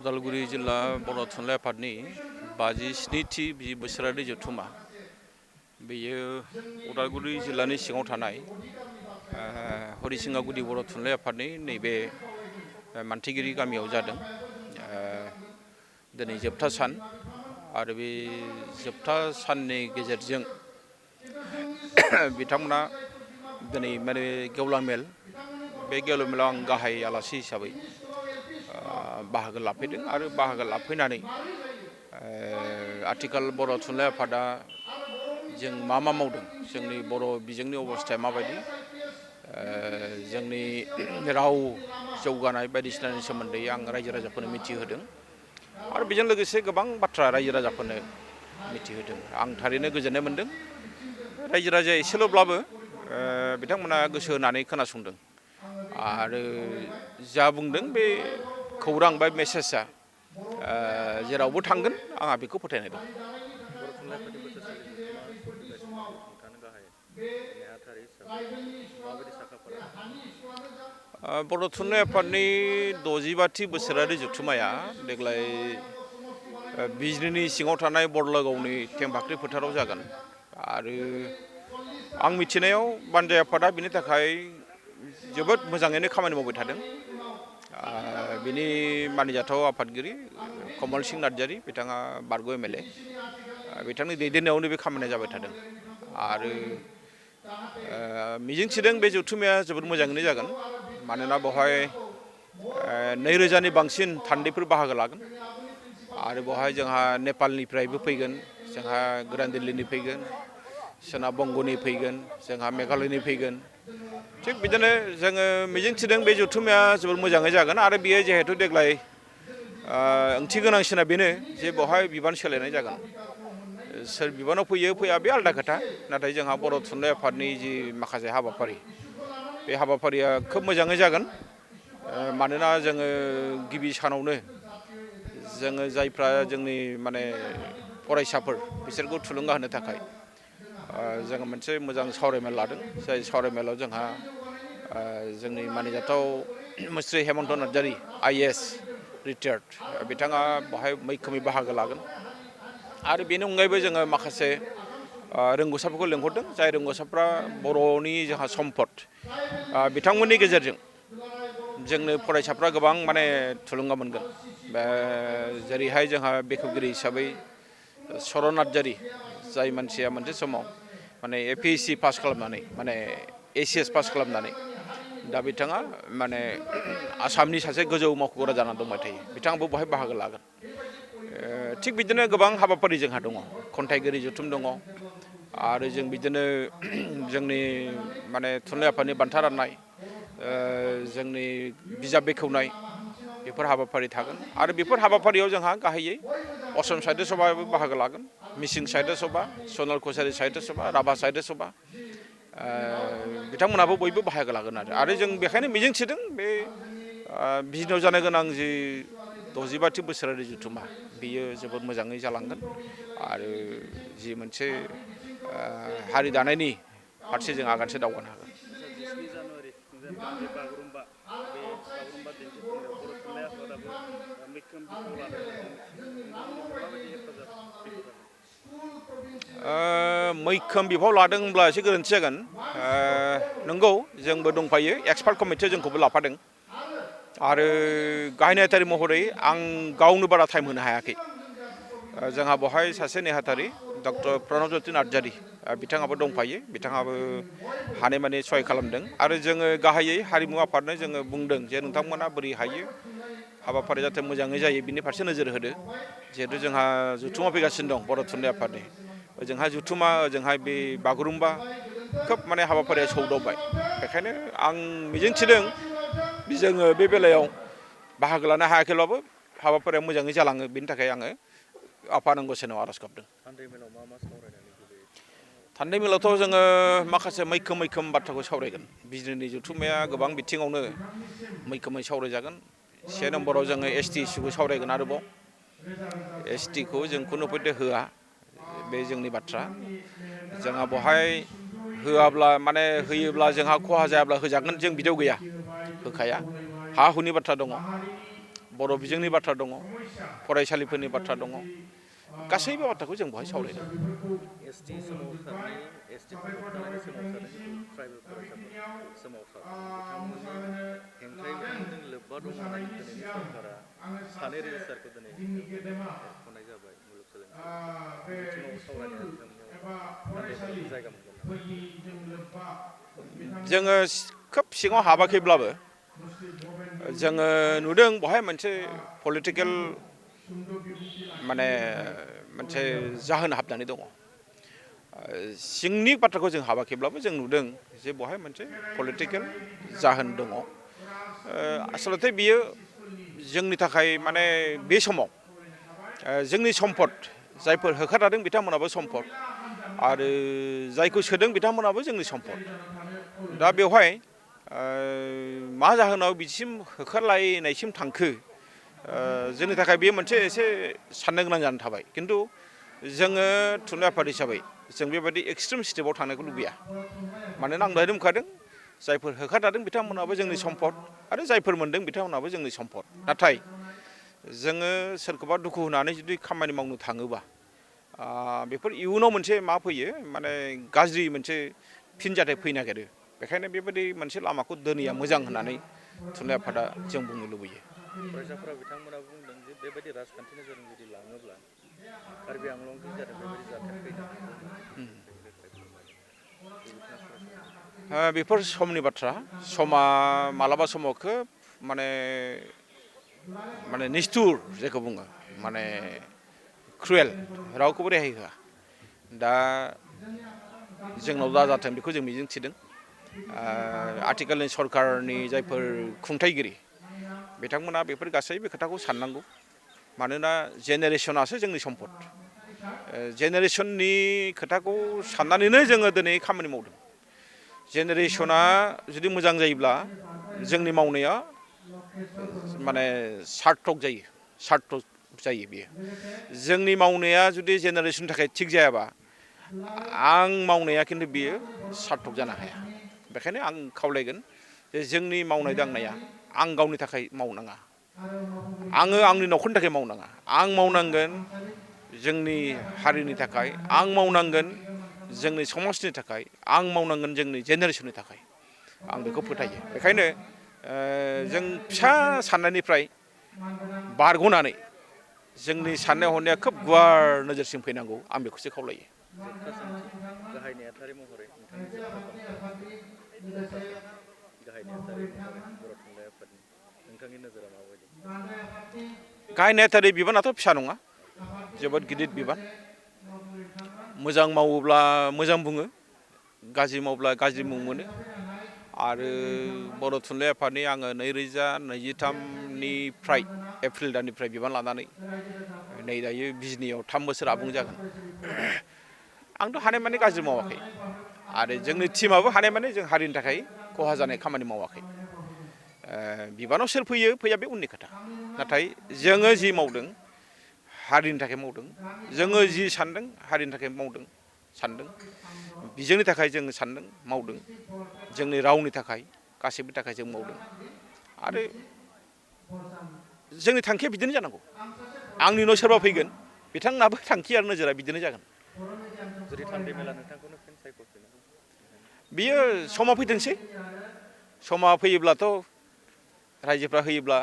उदालगुरि जिल्ला बर' थुनलाइ आफादनि 57थि बोसोरारि जथुम्मा बेयो उदालगुरि जिल्लानि सिङाव थानाय हरिसिङा गुदि बर' थुनलाइ आफादनि नैबे मानथिगिरि गामियाव जादों। दिनै जोबथा सान आरो बे जोबथा साननि गेजेरजों बिथांमोना दिनै गेवलां मेल बे गेवलां मेलाव आं गाहाय आलासि हिसाबै बाहागो लाफैदों आरो बाहागो लाफैनानै आथिखाल बर' थुनलाइ आफादा जों मा मावदों, जोंनि बर' बिजोंनि अबस्थाया माबायदि, जोंनि राव जौगानाय बायदिसिनानि सोमोन्दै आं रायजो राजाफोरनो मिथिहोदों आरो बेजों लोगोसे गोबां बाथ्रा रायजो राजाफोरनो मिथिहोदों। आं थारैनो गोजोननाय मोन्दों। रायजो राजाया एसेल'ब्लाबो बिथांमोना गोसो होनानै खोनासंदों आरो जा बुंदों बे खौरां बा मेसेजआ जेरावबो थांगोन आंहा बेखौ फोथायनाय दं। बर' थुनलाइ आफादनि बोसोरसेनि जथुम्मा सफैगासिनो दं। नोंथाङानो गाहाय नेहाथारि हिसाबै माबायदि साखाफारा? बर' थुनलाइ आफादनि 65थि बोसोरारि जथुम्माया देग्लाय बिजनीनि सिङाव थानाय बरलागावनि थेंफाख्रि फोथाराव जागोन आरो आं मिथिनायाव बानजाय आफादा बिनि थाखाय जोबोद मोजाङैनो खामानि मावबाय थादों। बिनि मानिजाथाव आफादगिरि कमल सिंह नार्जारी बिथाङा बारग' MLA, बिथांनि दैदेननायावनो बे खामानिया जाबाय थादों आरो मिजिंथिदों बे जथुम्माया जोबोद मोजाङैनो जागोन। मानोना बेवहाय 2000नि बांसिन थान्दैफोर बाहागो लागोन आरो बेवहाय जोंहा नेपालनिफ्रायबो फैगोन, जोंहा गोदान दिल्लीनि फैगोन, सोनाब बंग'नि फैगोन, जोंहा मेघालयनि फैगोन। थिग बिदिनो जोङो मिजिंथिदों बे जथुम्माया जोबोद मोजाङै जागोन आरो बियो जिहेतु देग्लाय ओंथि गोनांसिना बेनो जे बेवहाय बिबान सोलायनाय जागोन। सोर बिबानाव फैयो फैया बे आलादा खोथा, नाथाय जोंहा बर' थुनलाइ आफादनि जि माखासे हाबाफारि बे हाबाफारिया खोब मोजाङै जागोन। मानोना जोङो गिबि सानावनो जोङो जायफ्रा जोंनि फरायसाफोर बिसोरखौ थुलुंगा होनो थाखाय जोङो मोनसे मोजां सावरायमेल लादों। जाय सावरायमेलाव जोंहा जोंनि मानिजाथाव मुस्रि हेमन्त नार्जारी IAS रिटायार्ड बिथाङा बेवहाय मैखोमै बाहागो लागोन आरो बेनि अनगायैबो जोङो माखासे रोंगौसाफोरखौ लेंहरदों, जाय रोंगौसाफ्रा बर'नि जोंहा सम्पद बिथांमोननि गेजेरजों जोंनो फरायसाफ्रा गोबां थुलुंगा मोनगोन। जेरैहाय जोंहा बेखेवगिरि हिसाबै चरन नार्जारी, जाय मानसिया मोनसे समाव APSC पास खालामनानै ACS पास खालामनानै दा बिथाङा आसामनि सासे गोजौ मावख'गिरि जानानै दंबाय थायो, बिथाङाबो बेवहाय बाहागो लागोन। थिग बिदिनो गोबां हाबाफारि जोंहा दङ, खन्थाइगिरि जथुम दङ आरो जों बिदिनो जोंनि थुनलाइ आफादनि बान्था राननाय, जोंनि बिजाब बेखेवनाय बेफोर हाबाफारि थागोन आरो बेफोर हाबाफारियाव जोंहा गाहायै असम साहित्य सभायाबो बाहागो लागोन, मिसिं साहित्य सभा, सनाल कछारी साहित्य सभा, राभा साहित्य सभा बिथांमोनाबो बयबो बाहागो लागोन आरो जों बेखायनो मिजिंथिदों बे बिजनीआव जानो गोनां जि 65थि बोसोरारि जथुम्मा बेयो जोबोद मोजाङै जालांगोन आरो जि मोनसे हारि दानायनि फारसे जों आगानसे दावगानो हागोन। 17 जानुवारि खुंजानो गोनां जे बागुरुम्बा, बे बागुरुम्बा दिन्थिफुंनायाव बर' थुनलाइ आफादाबो मैखोम बिफाव लादों होनना जों मिथिदों। नोंथांमोननिफ्राय माबायदि हेफाजाब बेखौ जागोन? मैखोम बिफाव लादों होनब्ला एसे गोरोन्थि जागोन। नंगौ, जोंबो दंफायो, एक्सपार्ट कमिटियाव जोंखौबो लाफादों आरो गाहाय नेहाथारि महरै आं गावनो बारा टाइम होनो हायाखै। जोंहा बेवहाय सासे नेहाथारि डक्टर प्रणबज्योति नार्जारी बिथाङाबो दंफायो, बिथाङाबो हानायमानि सहाय खालामदों आरो जोङो गाहायै हारिमु आफादनो जोङो बुंदों जे नोंथांमोना बोरै हायो हाबाफारिया जाहाथे मोजाङै जायो बिनि फारसे नोजोर होदो। जिहेतु जोंहा जथुम्मा फैगासिनो दं बर' थुनलाइ आफादनि, ओजोंहाय जथुम्मा, ओजोंहाय बे बागुरुम्बा खोब हाबाफारिया सौदावबाय। बेखायनो आं मिजिंथिदों जोङो बे बेलायाव बाहागो लानो हायाखैब्लाबो हाबाफारिया मोजाङै जालाङो, बेनि थाखाय आङो आफा आनान गसाइनाव आर'ज गाबदों। थान्दै मेलाव मा मा सावरायनानै गुबैयै? थान्दै मेलावथ' जोङो माखासे मैखोम बाथ्राखौ सावरायगोन। बिजनीनि जथुम्माया गोबां बिथिङावनो मैखोमै सावरायजागोन। 1 नम्बराव जोङो ST इस्युखौ सावरायगोन। आरोबाव STखौ जों खुनु पयथे होआ, बे जोंनि बाथ्रा। जोंहा बेवहाय होयोब्ला जोंहा खहा जायाब्ला होजागोन, जों बिदियाव गैया, होखाया। हा हुनि बाथ्रा दङ, बर' बिजोंनि बाथ्रा दङ फरायसालिफोरनि बाथ्रा दङ गासैबो बाथ्राखौ जों बेवहाय सावरायदों एसटि सोमावसारनाय एसटिफोरखौ थानायनि सोमावसारनाय जिथु ट्राइबेल फरायसाफोर सोमावसारदों बिथांमोननि हेंथायै बिथांमोनजों लोब्बा दङ होननानै दिनैनि सरकारा सानै रेजिस्टारखौ दिनै एरख'नाय जाबाय मुलुगसोलोंसालियाव बे बिथिङावबो सावरायनाया नोंथांनियाव जायगा मोनगोन नामा? जोङो खोब सिङाव हाबाखैब्लाबो जोङो नुदों बेवहाय मोनसे पलिटिकेल माने मोनसे जाहोन हाबनानै दङ सिंनि बाथ्राखौ जों हाबाखैब्लाबो जों नुदों जे बेवहाय मोनसे पलिटिकेल जाहोन दङ आसलथे बियो जोंनि थाखाय माने बे समाव जोंनि सम्पद जायफोर होखारजादों बिथांमोनाबो सम्पद आरो जायखौ सोदों बिथांमोनाबो जोंनि सम्पद दा बेवहाय मा जाहोनाव बिसिम होखारलायनायसिम थांखो जोंनि थाखाय बेयो मोनसे एसे साननो गोनां जानानै थाबाय खिन्थु जोङो थुनलाइ आफाद हिसाबै जों बेबायदि एक्सट्रिम स्टेपाव थांनायखौ लुबैया मानोना आं दहायनो बुंखादों जायफोर होखारजादों बिथांमोनाबो जोंनि सम्पद आरो जायफोर मोनदों बिथांमोनाबो जोंनि सम्पद नाथाय जोङो सोरखौबा दुखु होनानै जुदि खामानि मावनो थाङोबा बेफोर इयुनाव मोनसे मा फैयो माने गाज्रि मोनसे फिनजाथाय फैनो नागिरो बेखायनो बेबायदि मोनसे लामाखौ दोनैया मोजां होननानै थुनलाइ आफादा जों बुंनो लुबैयो फरायसाफोरा बिथांमोना बुंदों जे बेबायदि राजखान्थि नोजोरजों जुदि लाङोब्ला कार्बि आंलंजों जादों बेबायदि जाथाय फैनो हागौ होननानै बेफोर समनि बाथ्रा समा मालाबा समाव खोब माने निष्ठुर जेखौ बुङो माने क्रुएल रावखौबो रेहाय होआ दा जोंनाव दा जाथों बेखौ जों मिजिंथिदों आथिखालनि सरकारनि जायफोर खुंथायगिरि बिथांमोना बेफोर गासैबो खोथाखौ साननांगौ मानोना जेनेरेसनासो जोंनि सम्पद जेनेरेसननि खोथाखौ साननानैनो जोङो दिनै खामानि मावदों जेनेरेसना जुदि मोजां जायोब्ला जोंनि मावनाया माने सार्थक जायो बियो जोंनि मावनाया जुदि जेनेरेसननि थाखाय थिग जायाबा आं मावनाया खिन्थु बियो सार्थक जानो हाया बेखायनो आं खावलायगोन जे जोंनि मावनाय दांनाया आं गावनि थाखाय मावनाङा आङो आंनि न'खरनि थाखाय मावनाङा आं मावनांगोन जोंनि हारिनि थाखाय आं मावनांगोन जोंनि समाजनि थाखाय आं मावनांगोन जोंनि जेनेरेसननि थाखाय आं बेखौ फोथायो बेखायनो जों फिसा साननायनिफ्राय बारग'नानै जोंनि साननाय हनाया खोब गुवार नोजोरसिम फैनांगौ आं बेखौसो खावलायो जोबथा सोंथि गाहाय नेहाथारि महरै नोंथांनि जोबथा बाथ्रा गाहाय नेहाथारि महरै बर' थुनलाइ आफादनि नोंथांनि नोजोरा माबायदि गाहाय नेहाथारि बिबानाथ' फिसा नङा जोबोद गिदिर बिबान मोजां मावोब्ला मोजां बुङो गाज्रि मावब्ला गाज्रि मुं मोनो आरो बर' थुनलाइ आफादनि आङो 2023निफ्राय एप्रिल दाननिफ्राय बिबान लानानै नै दायो बिजनियाव 3 बोसोर आबुं जागोन आंथ' हानायमानि गाज्रि मावाखै आरो जोंनि टिमाबो हानायमानि जों हारिनि थाखाय खहा जानाय खामानि मावाखै बिबानाव सोर फैया बे उननि खोथा नाथाय जोङो जि मावदों हारिनि थाखाय मावदों जोङो जि सानदों हारिनि थाखाय मावदों सानदों बिजोंनि थाखाय जोङो सानदों मावदों जोंनि रावनि थाखाय गासैबो थाखाय जों मावदों आरो जोंनि थांखिया बिदिनो जानांगौ आंनि उनाव सोरबा फैगोन बिथांनाबो थांखि आरो नोजोरा बिदिनो जागोन जुदि थान्दै मेला नोंथांखौनो फिन सायख'फिनो बियो समा फैथोंसै समा फैयोब्लाथ' रायजोफ्रा होयोब्ला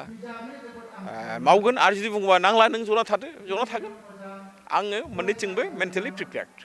मावगोन आरो जुदि बुङोबा नांला नों जना थागोन आङो मोननैथिंबो मेन्टेलि प्रिपेयार्ड